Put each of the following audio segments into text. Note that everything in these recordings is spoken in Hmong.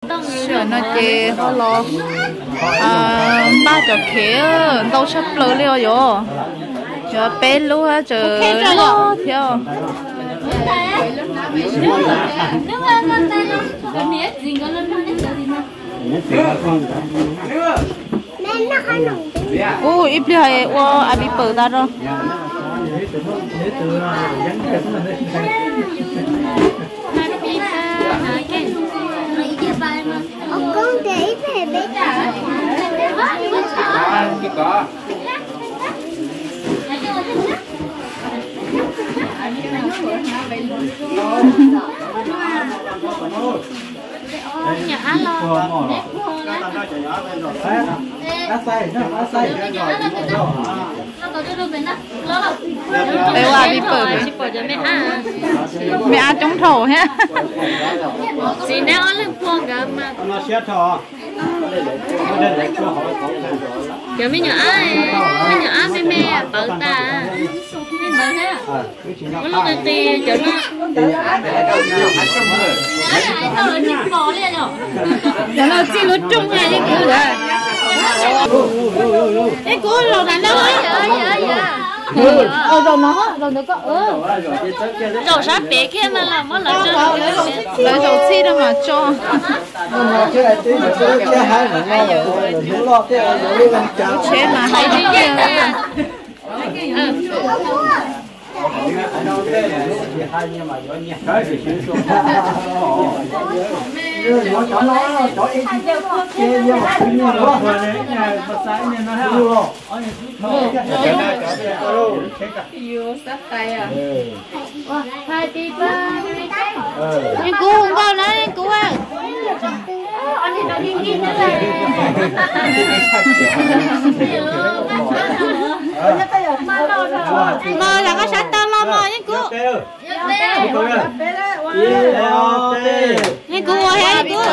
Sij hawm no ces ho los npaj cov khev ntau tshaj plaws li os yom. Yog peb lub tseem loj thiab. Ub, ib pliag ua a bi pawm tas rau. Peb ua a bi pawm, me ab coob dhau thiab. Txiv neb ob leeg puag nkawd mas. Cov me nyuam ab, me nyuam ab me me pawv tas. Me ntawd thiab. Muab lub qis qis cov no. Cov no txij lub rooj na, yeej kuv lawm. Yeej kuv zaum tas no. Zaum no, zaum ntawd koj. Zaum sab pem kiag no los muab lawv tso. Lawv zaum txij rau mas tso. Tsheb mas hais tiag tiag. Yeej kuv hu nkauj na, yeej kuv. Mos, lam koj sab tau los mos, yeej kuv. Yeej kuv ua thiab, yeej kuv.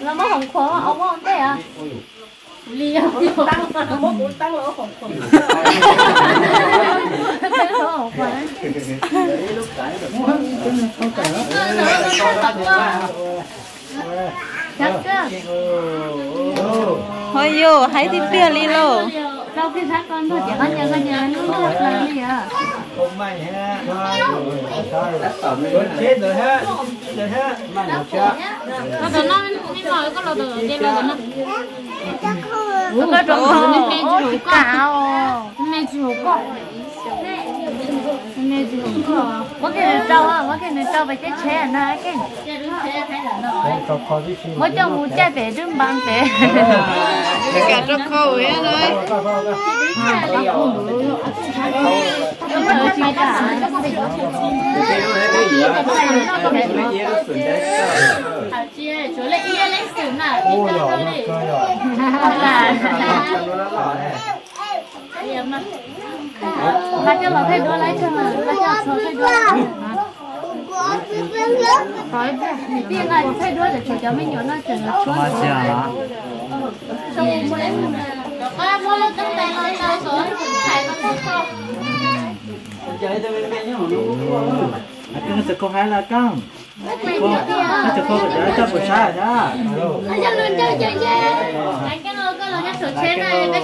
Los muab hoom khuam ua ntej os. Ho yus hais tiag tiag li lauj. Koj rau koj, me tsis hum koj. Me tsis hum koj, muab kiag nws rau, muab kiag nws rau pem tej tsheb na. Muab coj mus caij pem dub npas pem. Kam rau khau na. Nqa coj los thaij duab lawm, nqa coj los thaij duab. Tij nqa thaij duab tseem tshuav cov me nyuam no tseem tshuav. Koj tsis kho haib los koj, koj tsis kho cov coj puas sab thiab. Koj, koj txais no koj,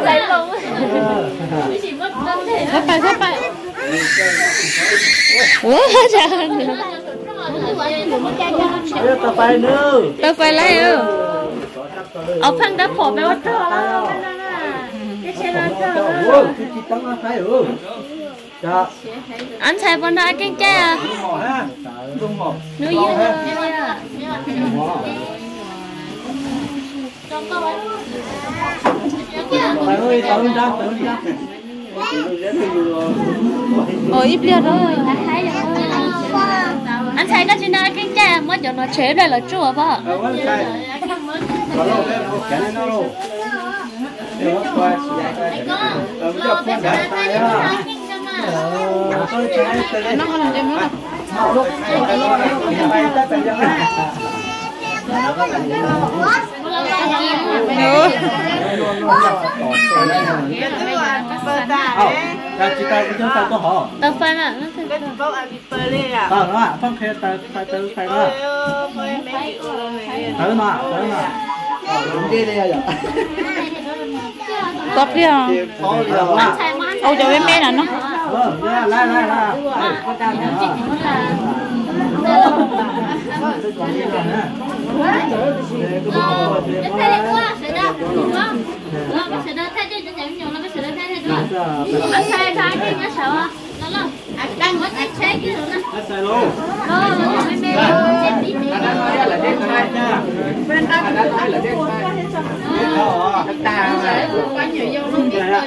txais no koj. Thab pais, thab pais. Tau fais lawm. Ob pheej dab phom peb ua rog. Ab ntxhais, puas nrog Ab Keej caij? Hnub yog ib pliag. Ab ntxhais, koj tsis nrog Ab Keej caij, muab cov no tshem ib pliag los tsuj pob. Tau fais na. Tau pliag. Ua cov me me na no.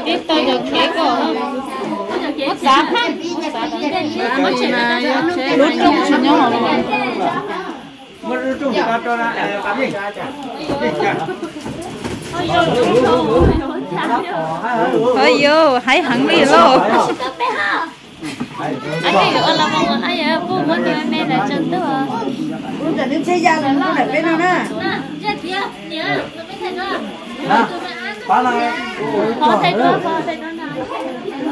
Tib tau cov kev kom muab txav phaj, lub rooj tsis nyob hauv los. Ua yus haib heev li lauj. Ab, yuav ua los mus, ab, yuav puj muab tus me me ntawd tso ntuj.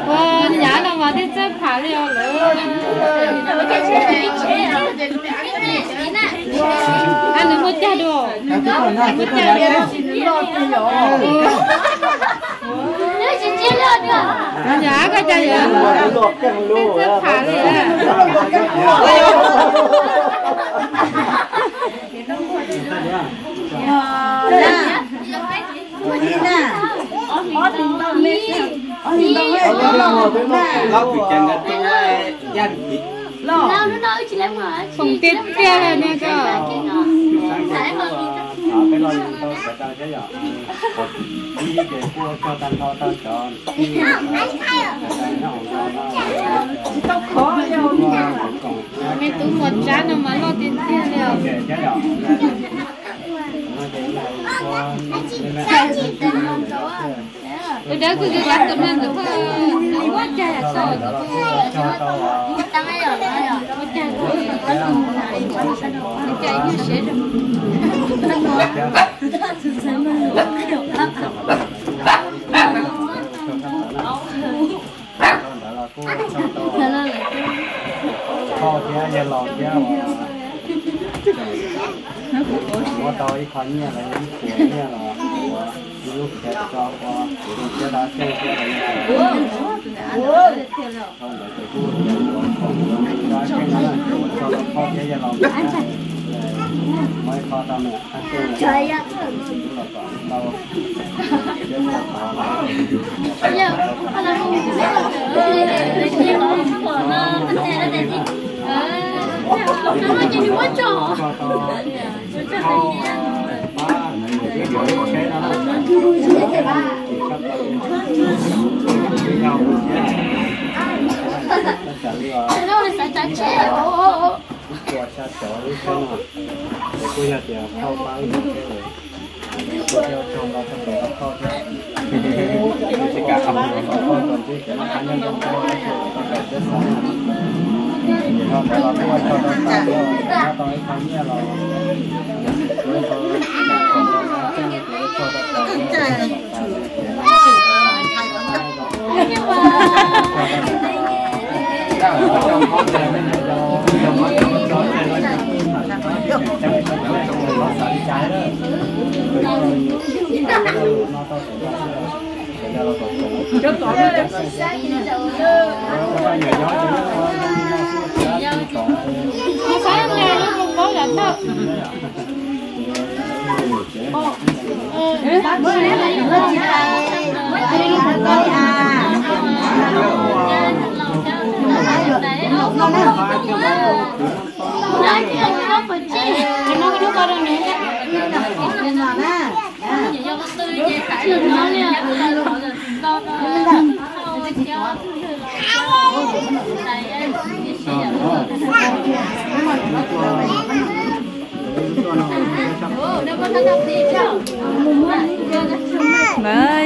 Ua nyav no mas thiaj txawj tham li os lawm. Ab, nws muaj cag dua. Muaj cag dua. Yog koj cas yog txawj tham li. Foom tiag tiag li ne koj. Me tub muam tsab no mas loj tiag tiag li os. Tus dawb kug kug tus neeg ntawd, muaj cag yam tau, muaj cag, muaj cag ib nyuag siab. Ntawd los kuj tau, tau thiab yawg laus thiab uas muab tau ib qho nyiaj los ib puas nyiaj los ua ib lub khiav tso ua kuv thiab dab tseej thiab los yog tias tau ntawd ces kuj yog ua khoom ua tso dab tseej no na, ua tso rau phauj thiab yawg laus thiab. Muab ib qho rau nws dab tseej los kom tau.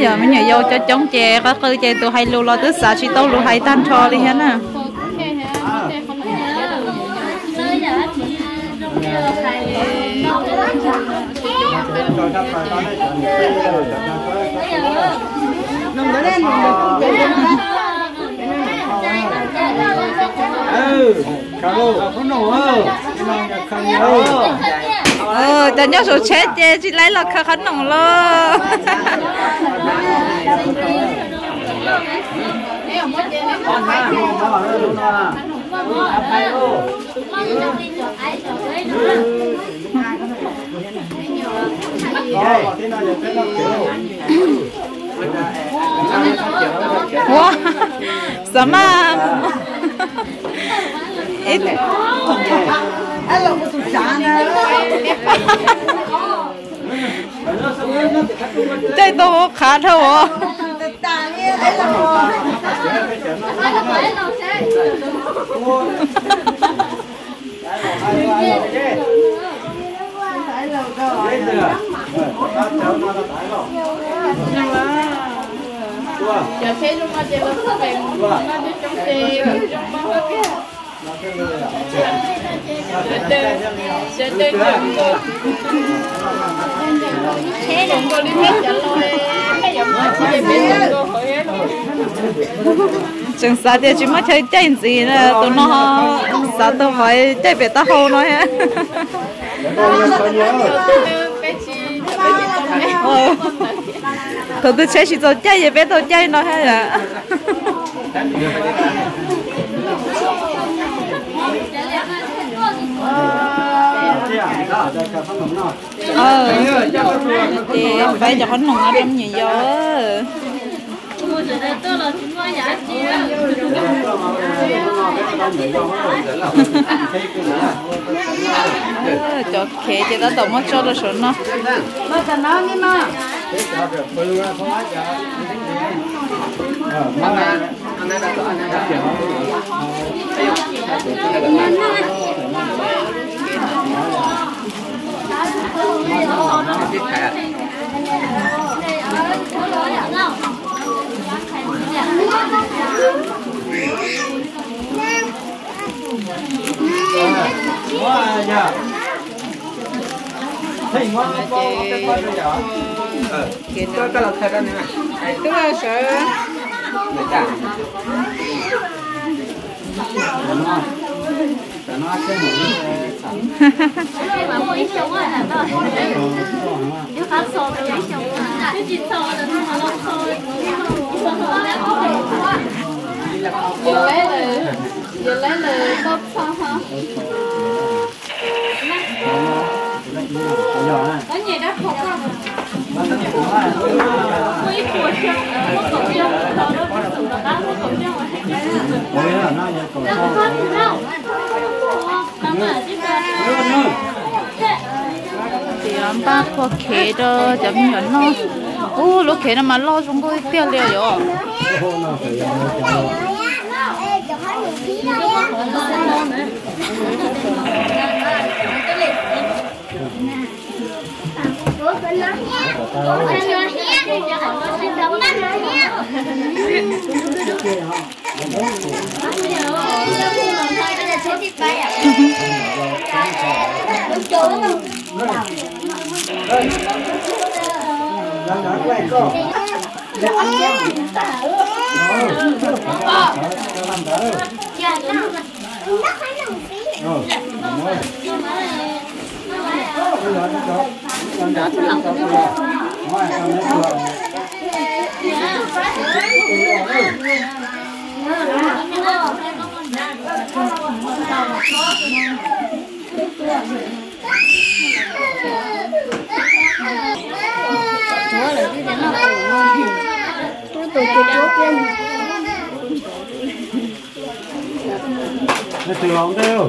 Yog me nyuam yaus coob coob ces qw qw ces tus hais lus los twb xav tsis tau lus hais tag nrho li thiab na. Cov nyob saum tsheb ces tsis laib los khaws qhob noom los. Ua, xav mas. Caij tau qhav dhau os. Tseem xav tias tsis muaj chaw caij ntxiv, tus no xav tau qhov caij pem taub hau no thiab. Thaum tus tsheb tsis txaus caij ces peb tau caij no thiab yom. Ces faib cov qhob noom no rau me nyuam yaus. Cov khev ces tab tom muab tso rau saum no. Ces npaj phua khev rau cov me nyuam noj. Ub, lub khev no mas loj zoo nkauj tiag tiag li os. Leej twg los ntej?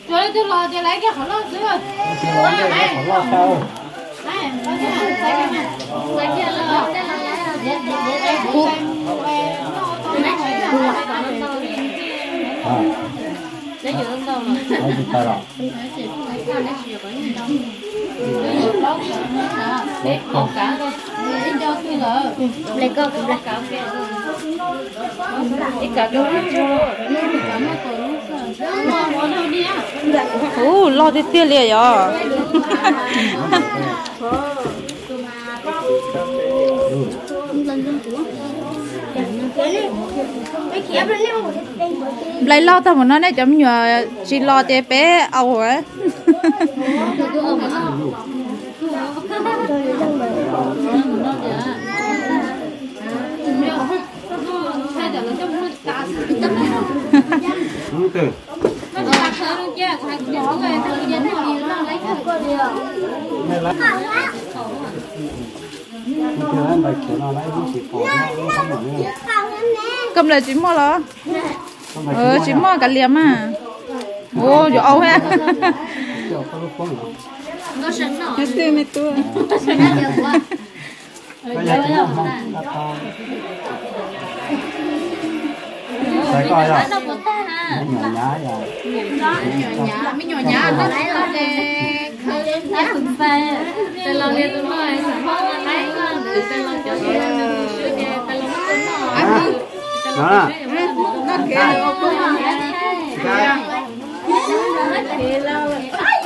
Leej twg los ces lawv kiag qhov loj xwb. Leej twg los ntej lawv qhov loj xwb. Ub, loj tiag tiag li yog. Nplai loj tag mus no nej cov me nyuam tsis los ces peb au. Koj nplawm tsis muaj los? Tsis muaj kav liam mas. Ua yuav au ha.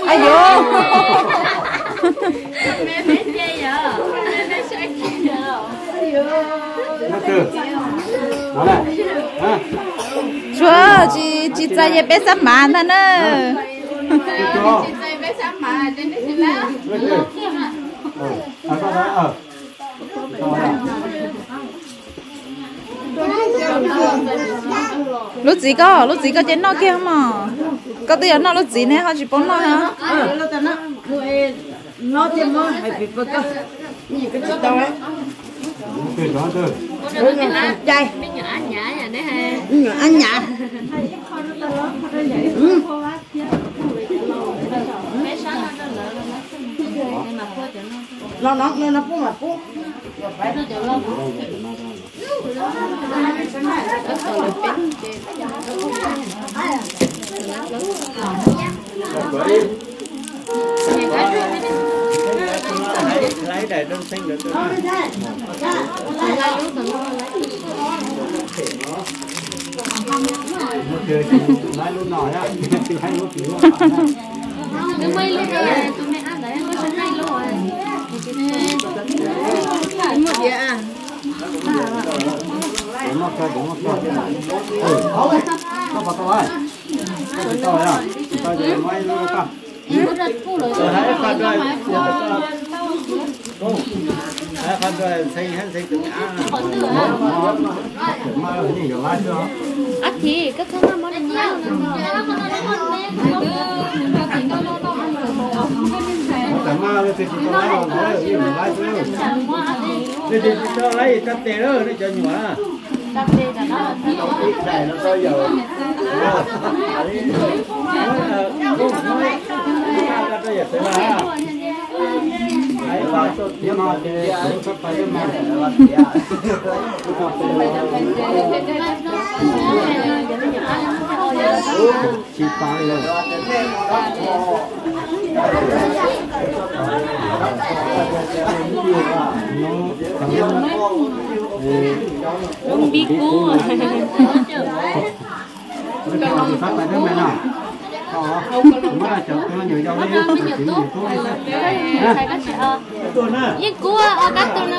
Ai yuav. Tshuav tsis, tsis txais ces peb xab mav ntag na. Lub txiv koj, lub txiv koj ces noj kiag mog. Koj twb yog noj lub txiv ne ho tsis paub noj na. Yeej kub os, kab tus no.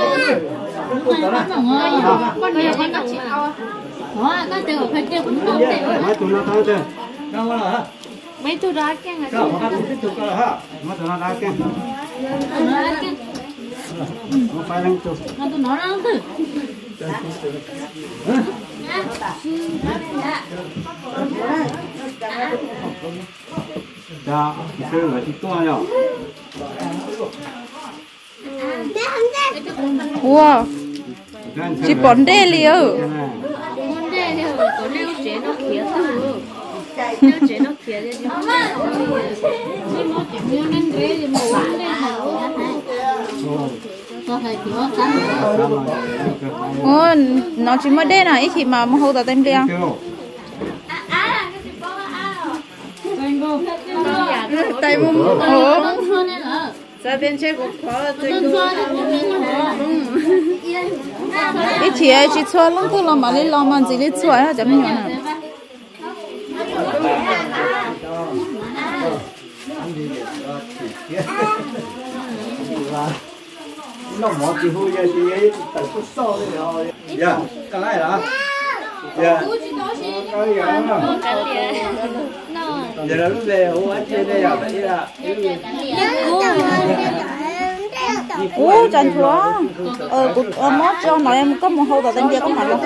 Muab ib tug rau Ab Keej. Tus no rau Ab Keej. Tus no rau leej twg? Ua, tsis pom ntej li. Ua, no tsis muaj dej na, ib chim mas mus hau tom tais nplias. Tais mus mus hauv. Ib chim tsis txhua leej twg los mam li los mas ntxiv li txhua cov me nyuam na. Ub, cas nchuav. Kuv muab tso no, koj mus hau tom tais nplias koj mam los.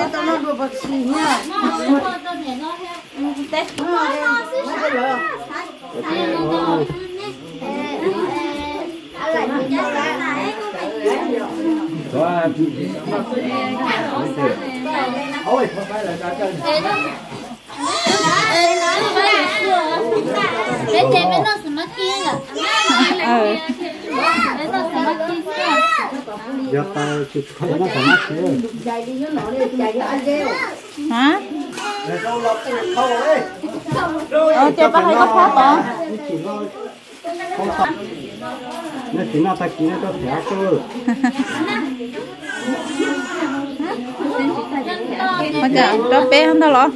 Hả? Cia tau hais koj phab tod. Neb tsis noj tag kis neb tuaj thiav xwb. Mas cas rau peb ntag los?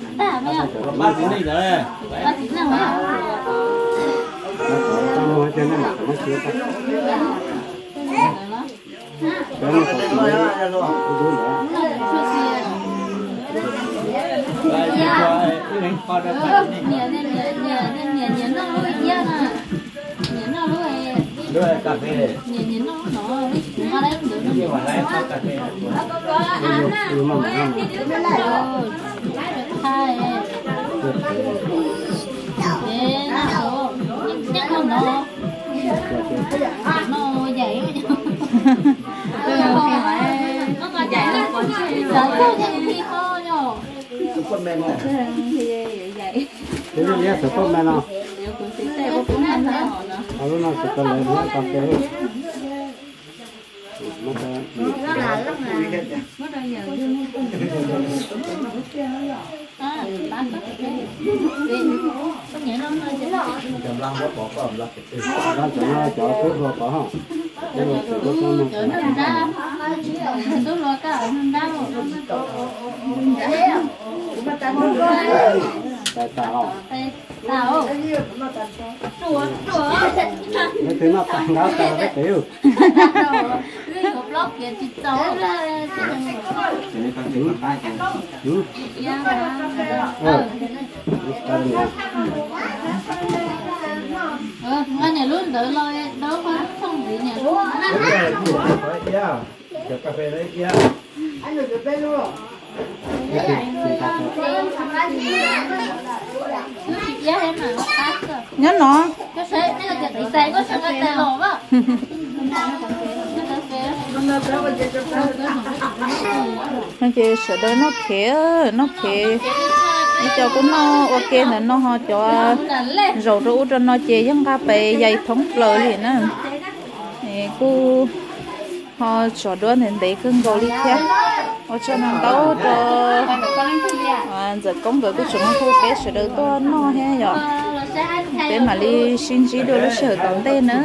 Xov tooj me no. Lub no xov tooj lawv muab tau ke. Cov no cov tub hluas tod. Tub hluas tod. Neb twb noj tag nrho tas peb tes. Niam lub ntawd los dawb thooj ntxiv niam lub. Nyob no. Ces sawv daws noj phev, noj phev. Ib co kuj noj ua ke ntawm no ho cov zaum rau ub rau no ces yeej nqa pes yais thoob plaws li na. Kuj ho tso duab ntev ntev kawg nkaus li thiab. Ua tsaug ntau rau Ntxawm Koob nkawd kuj tseem hu peb sawv daws tuaj noj thiab yom. Peb mam li sib ntsib dua lub sij hawm tom ntej na.